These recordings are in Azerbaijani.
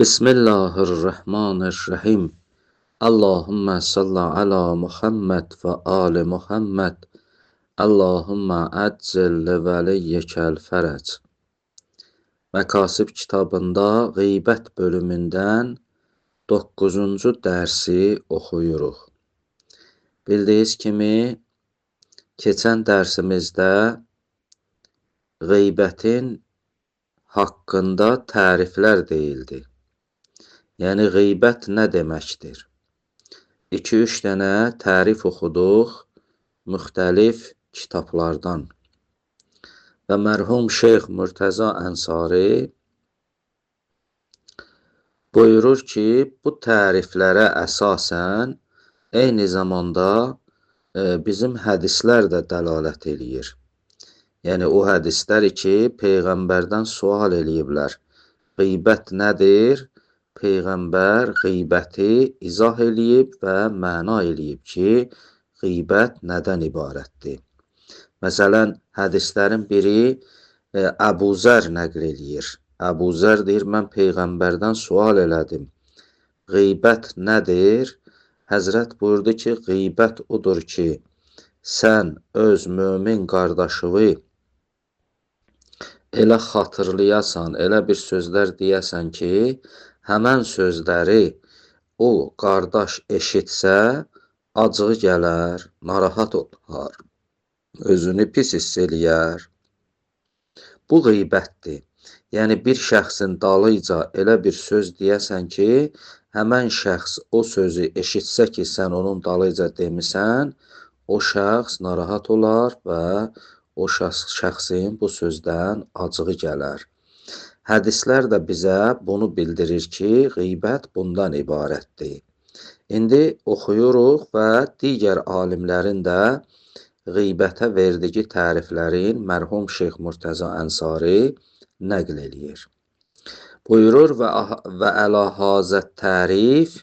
Bismillahirrahmanirrahim. Allahümme salli ala Muhammed və ali Muhammed. Allahümme əccil li vəliyyikəl fərəc. Məkasib kitabında qeybət bölümündən 9-cu dərsi oxuyuruq. Bildiyiniz kimi, keçən dərsimizdə qeybətin haqqında təriflər deyildi. Yəni, qeybət nə deməkdir? 2-3 dənə tərif oxuduq müxtəlif kitablardan. Və mərhum Şeyx Mürtəza Ənsari buyurur ki, bu təriflərə əsasən eyni zamanda bizim hədislər də dəlalət eləyir. Yəni, o hədislər ki, Peyğəmbərdən sual eləyiblər. Qeybət nədir? Peyğəmbər qeybəti izah eləyib və məna eləyib ki, qeybət nədən ibarətdir? Məsələn, hədislərin biri Əbu Zər nəql eləyir. Əbu Zər deyir, mən Peyğəmbərdən sual elədim. Qeybət nədir? Həzrət buyurdu ki, qeybət odur ki, sən öz mömin qardaşını elə xatırlayasan, elə bir sözlər deyəsən ki, həmən sözləri o qardaş eşitsə, acığı gələr, narahat olar, özünü pis hiss eləyər. Bu qeybətdir. Yəni, bir şəxsin dalıyca elə bir söz deyəsən ki, həmən şəxs o sözü eşitsə ki, sən onun dalıyca demisən, o şəxs narahat olar və o şəxsin bu sözdən acığı gələr. Hədislər də bizə bunu bildirir ki, qeybət bundan ibarətdir. İndi oxuyuruq və digər alimlərin də qeybətə verdiyi təriflərin mərhum Şeyx Mürtəza Ənsari nəql eləyir. Buyurur və əla hazət tərif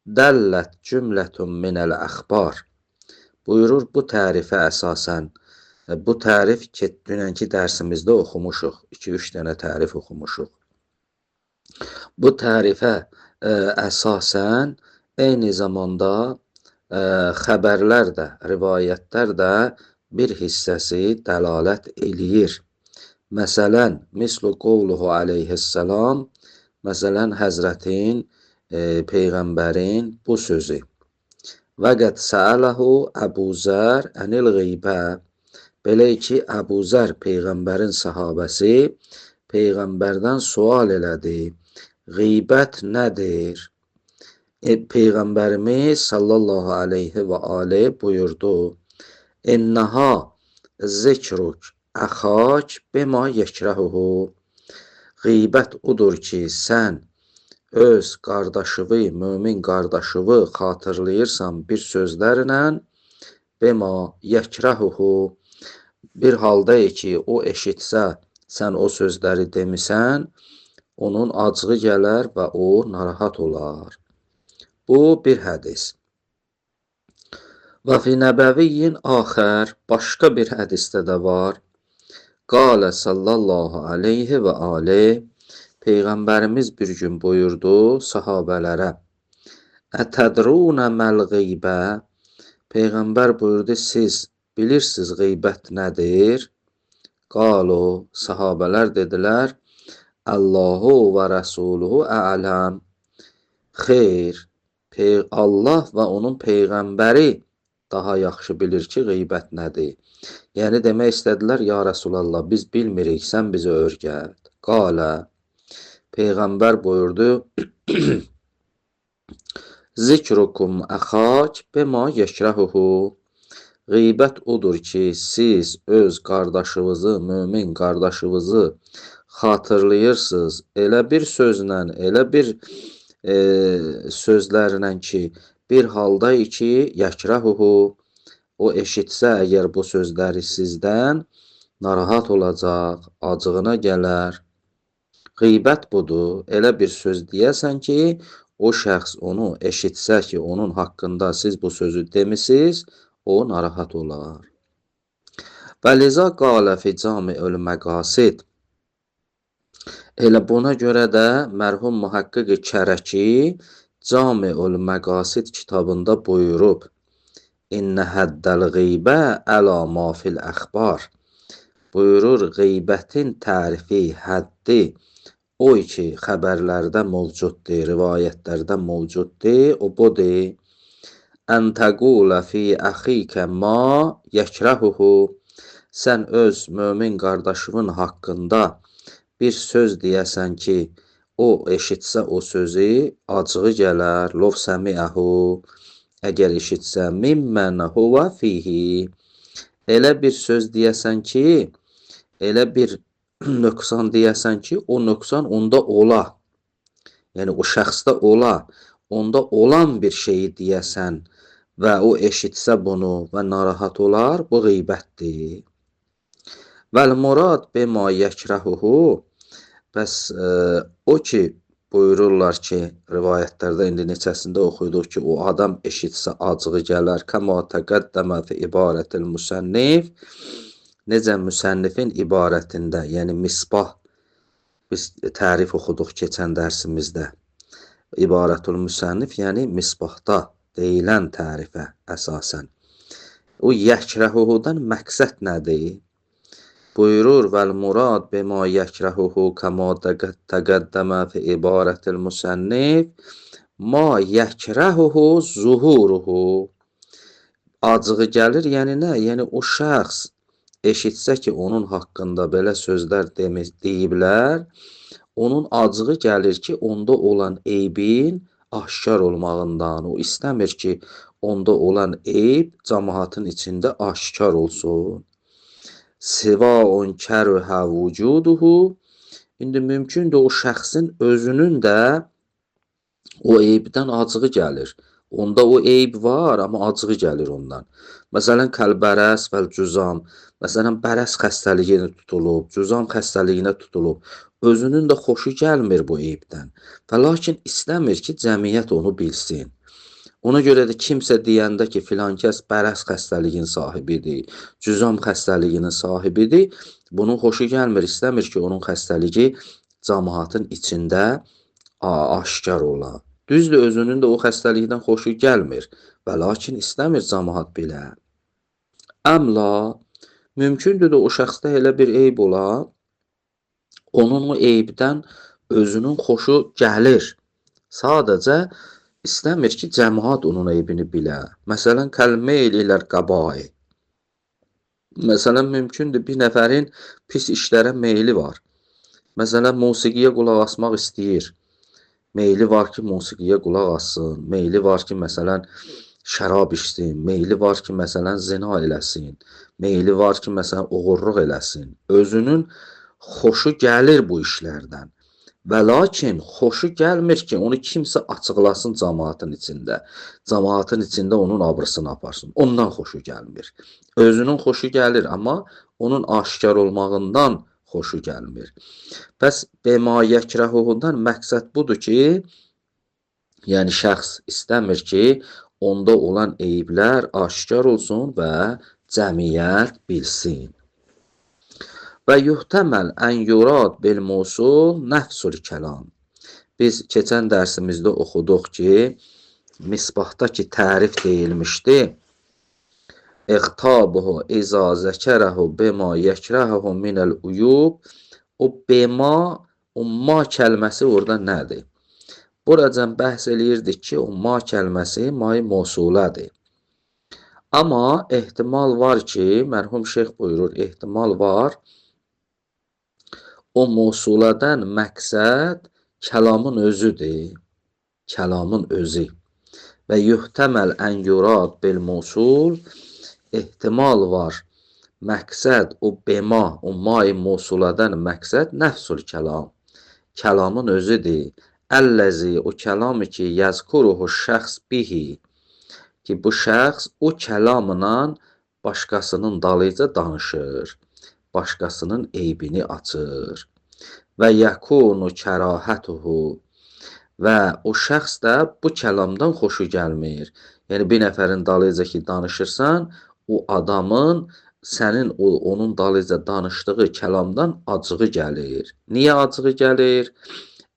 dəllət cümlətun minəl əxbar. Buyurur, bu tərifə əsasən, bu tərif ki, dünənki dərsimizdə oxumuşuq, 2-3 dənə tərif oxumuşuq. Bu tərifə əsasən eyni zamanda xəbərlər də, rivayətlər də bir hissəsi dəlalət eləyir. Məsələn, mislu qovluhu aleyhissalam, məsələn, Həzrətin, Peyğəmbərin bu sözü. Və qəd səələhu Əbu Zər ənil qeybə. Belə ki, Əbu Zər Peyğəmbərin sahabəsi Peyğəmbərdən sual elədi. Qeybət nədir? Peyğəmbərimiz sallallahu aleyhi və aleyh buyurdu. İnnaha zikruk əxak bima yekrehuhu. Qeybət odur ki, sən öz qardaşını, mömin qardaşını xatırlayırsan bir sözlərlə bima yekrehuhu. Bir halda ki, o eşitsə, sən o sözləri demisən, onun acığı gələr və o narahat olar. Bu bir hədis. Və fi nəbəviyyin axər, başqa bir hədisdə də var. Qalə sallallahu aleyhi və aleyh, Peyğəmbərimiz bir gün buyurdu sahabələrə, Ətədrunə məl qeybə? Peyğəmbər buyurdu, siz bilirsiniz qeybət nədir? Qalu, sahabələr dedilər, Allahu və Rəsuluhu ələm. Xeyr, Allah və onun Peyğəmbəri daha yaxşı bilir ki, qeybət nədir. Yəni, demək istədilər, ya Rəsulallah, biz bilmirik, sən bizə öyrət. Qalə, Peyğəmbər buyurdu, Zikrukum əxak bima yekrehuhu. Qeybət odur ki, siz öz qardaşınızı, mömin qardaşınızı xatırlayırsınız elə bir sözlə, elə bir sözlərlə ki, bir halda ki, yəkrehuhu, o eşitsə əgər bu sözləri sizdən, narahat olacaq, acığına gələr. Qeybət budur, elə bir söz deyəsən ki, o şəxs onu eşitsə ki, onun haqqında siz bu sözü demisiniz, o narahat olar. Və liza qalə fi cami'ül məqasid. Elə buna görə də mərhum Mühəqqiq Kərəki Cami'ül Məqasid kitabında buyurub: İnnə həddəl qeybə əla ma fil əxbar. Buyurur, qeybətin tərifi, həddi o ki, xəbərlərdə mövcuddur, rivayətlərdə mövcuddur, o budur. Ən təqulə fi əxikə ma yəkrəhuhu. Sən öz mömin qardaşının haqqında bir söz deyəsən ki, o eşitsə o sözü, acığı gələr, lov səmiəhu, əgər eşitsə, mimmən huvə fihi. Elə bir söz deyəsən ki, elə bir nöqsan deyəsən ki, o nöqsan onda ola. Yəni o şəxsdə ola, onda olan bir şeyi deyəsən və o eşitsə bunu və narahat olar, bu qeybətdir. Vəl murad bima yəkrəhuhu. Bəs o ki, buyururlar ki, rivayətlərdə indi neçəsində oxuyduq ki, o adam eşitsə acığı gələr. Kəma təqəddəmə fi ibarətil müsənnif. Necə müsənnifin ibarətində, yəni misbah, biz tərif oxuduq keçən dərsimizdə. İbarətul müsənnif, yəni misbahda deyilən tərifə əsasən. O yəkrəhuhudan məqsəd nədir? Buyurur, vəl murad bima yəkrəhuhu kəma təqəddəmə fi ibarətil müsənnif ma yəkrəhuhu zuhuruhu. Acığı gəlir, yəni nə? Yəni o şəxs eşitsə ki, onun haqqında belə sözlər deyiblər, onun acığı gəlir ki, onda olan eybin aşkar olmağından. O istəmir ki, onda olan eyb cəmaatın içində aşkar olsun. Sivaun kərhə vücuduhu. İndi mümkündür o şəxsin özünün də o eybdən acığı gəlir. Onda o eyb var, amma acığı gəlir ondan. Məsələn, kəlbərəs vəl cüzam. Məsələn, bərəs xəstəliyinə tutulub, cüzam xəstəliyinə tutulub. Özünün də xoşu gəlmir bu eybdən. Və lakin istəmir ki, cəmiyyət onu bilsin. Ona görə də kimsə deyəndə ki, filan kəs bərəs xəstəliyinin sahibidir, cüzam xəstəliyinin sahibidir, bunun xoşu gəlmir, istəmir ki, onun xəstəliyi cəmaatın içində aşkar ola. Düzdür, özünün də o xəstəlikdən xoşu gəlmir və lakin istəmir cəmaat bilə. Əmla, mümkündür də o şəxsdə elə bir eyb ola, onun o eybdən özünün xoşu gəlir. Sadəcə istəmir ki, cəmaat onun eybini bilə. Məsələn, kəlmeyl iləl qəbai. Məsələn, mümkündür bir nəfərin pis işlərə meyli var. Məsələn, musiqiyə qulaq asmaq istəyir. Meyli var ki, musiqiyə qulaq assın. Meyli var ki, məsələn, şərab içsin. Meyli var ki, məsələn, zina eləsin. Meyli var ki, məsələn, oğurluq eləsin. Özünün xoşu gəlir bu işlərdən. Və lakin xoşu gəlmir ki, onu kimsə açıqlasın cəmaatın içində. Cəmaatın içində onun abrısını aparsın. Ondan xoşu gəlmir. Özünün xoşu gəlir, amma onun aşkar olmağından xoşu gəlmir. Bəs bema yəkrəhuhudan məqsəd budur ki, yəni şəxs istəmir ki, onda olan eyiblər aşkar olsun və cəmiyyət bilsin. Və yuhtəməl ən yurad bil musul nəfsul kəlam. Biz keçən dərsimizdə oxuduq ki, misbahda ki tərif deyilmişdi. İğtabuhu iza zəkərəhu bima yəkrəhuhu minəl uyub. O bima, o ma kəlməsi orada nədir? Buracan bəhs eləyirdik ki, o ma kəlməsi may mosuladır. Amma ehtimal var ki, mərhum şeyx buyurur, ehtimal var, o mosuladan məqsəd kəlamın özüdür. Kəlamın özü. Və yuhtəməl ən yurad bil mosul, ehtimal var. Məqsəd o bema, o may mosuladan məqsəd nəfsul kəlam. Kəlamın özüdür. Əlləzi, o kəlamı ki, yəzkuruhu şəxs bihi, ki, bu şəxs o kəlamla başqasının dalıyca danışır, başqasının eybini açır. Və yəkunu kərahətuhu, və o şəxs də bu kəlamdan xoşu gəlmir. Yəni, bir nəfərin dalıyca ki, danışırsan, o adamın sənin onun dalıyca danışdığı kəlamdan acığı gəlir. Niyə acığı gəlir?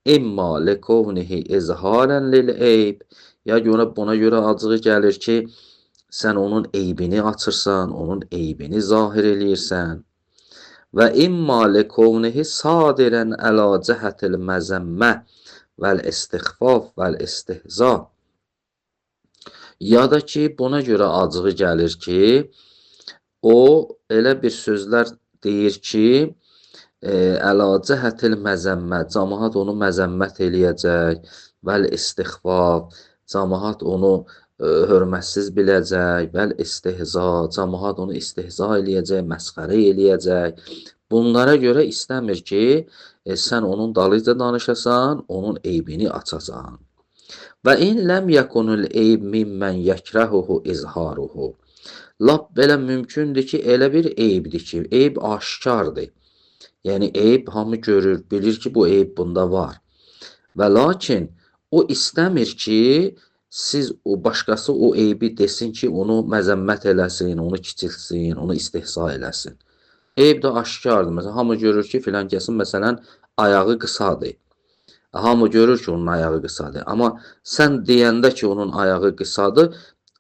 İmma likovnihi izharən lil eyb. Ya görə buna görə acığı gəlir ki, sən onun eybini açırsan, onun eybini zahir eləyirsən. Və imma likovnihi sadirən əla cəhətil məzəmmə vəl istixfaf vəl istihza. Ya da ki, buna görə acığı gəlir ki, o elə bir sözlər deyir ki, əla cəhətil məzəmmə, camaat onu məzəmmət eləyəcək, vəl istixfaf, camaat onu hörmətsiz biləcək, vəl istihza, camaat onu istihza eləyəcək, məsxərə eləyəcək. Bunlara görə istəmir ki, sən onun dalıyca danışasan, onun eybini açasan. Və in ləm yekunul eyb mimmən yəkrəhuhu izharuhu. Lap belə mümkündür ki, elə bir eybdir ki, eyb aşkardır. Yəni eyb hamı görür, bilir ki, bu eyb bunda var. Və lakin o istəmir ki, siz o başqası o eybi desin ki, onu məzəmmət eləsin, onu kiçiltsin, onu istehza eləsin. Eyb də aşkardır. Məsələn, hamı görür ki, filan kəsin məsələn ayağı qısadır. Hamı görür ki, onun ayağı qısadır. Amma sən deyəndə ki, onun ayağı qısadır,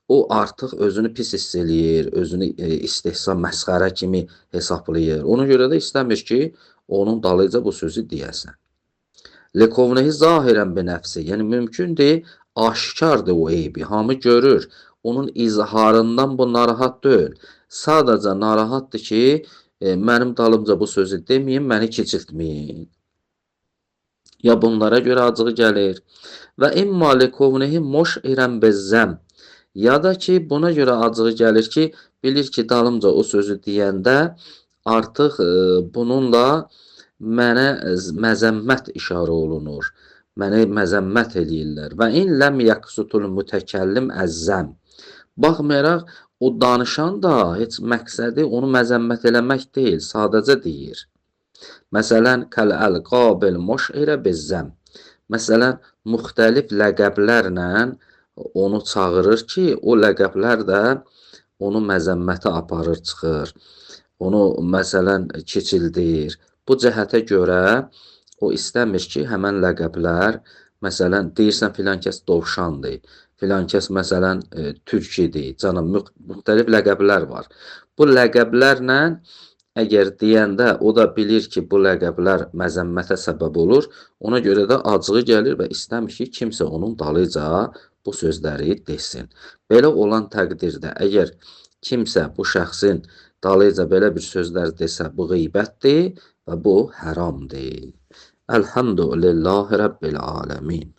o artıq özünü pis hiss eləyir, özünü istehza, məsxərə kimi hesablayır. Ona görə də istəmir ki, onun dalıyca bu sözü deyəsən. Likovnehi zahirən bi nəfsi, yəni mümkündür, aşkardır o eybi, hamı görür. Onun izharından bu narahat deyil. Sadəcə narahatdır ki, mənim dalımca bu sözü deməyin, məni keçiltməyin. Ya bunlara görə acığı gəlir. Və imma likovnehi muş'irən bizzəm. Ya da ki, buna görə acığı gəlir ki, bilir ki, dalımca o sözü deyəndə artıq bununla mənə məzəmmət işarə olunur. Məni məzəmmət eləyirlər. Və in ləm yaqsutul mütəkəllim əzzəm. Baxmayaraq, o danışan da heç məqsədi onu məzəmmət eləmək deyil, sadəcə deyir. Məsələn, kəl əlqabil muş'irə bizzəm. Məsələn, müxtəlif ləqəblərlə onu çağırır ki, o ləqəblər də onu məzəmmətə aparır, çıxır. Onu məsələn keçildir. Bu cəhətə görə o istəmir ki, həmən ləqəblər, məsələn, deyirsən filan kəs dovşandır, filan kəs məsələn türkidir, canım, müxtəlif ləqəblər var. Bu ləqəblərlə əgər deyəndə o da bilir ki, bu ləqəblər məzəmmətə səbəb olur, ona görə də acığı gəlir və istəmir ki, kimsə onun dalıyca bu sözləri desin. Belə olan təqdirdə əgər kimsə bu şəxsin dalıyca belə bir sözlər desə, bu qeybətdir və bu həramdır. Elhamdülillahi Rabbil aləmin.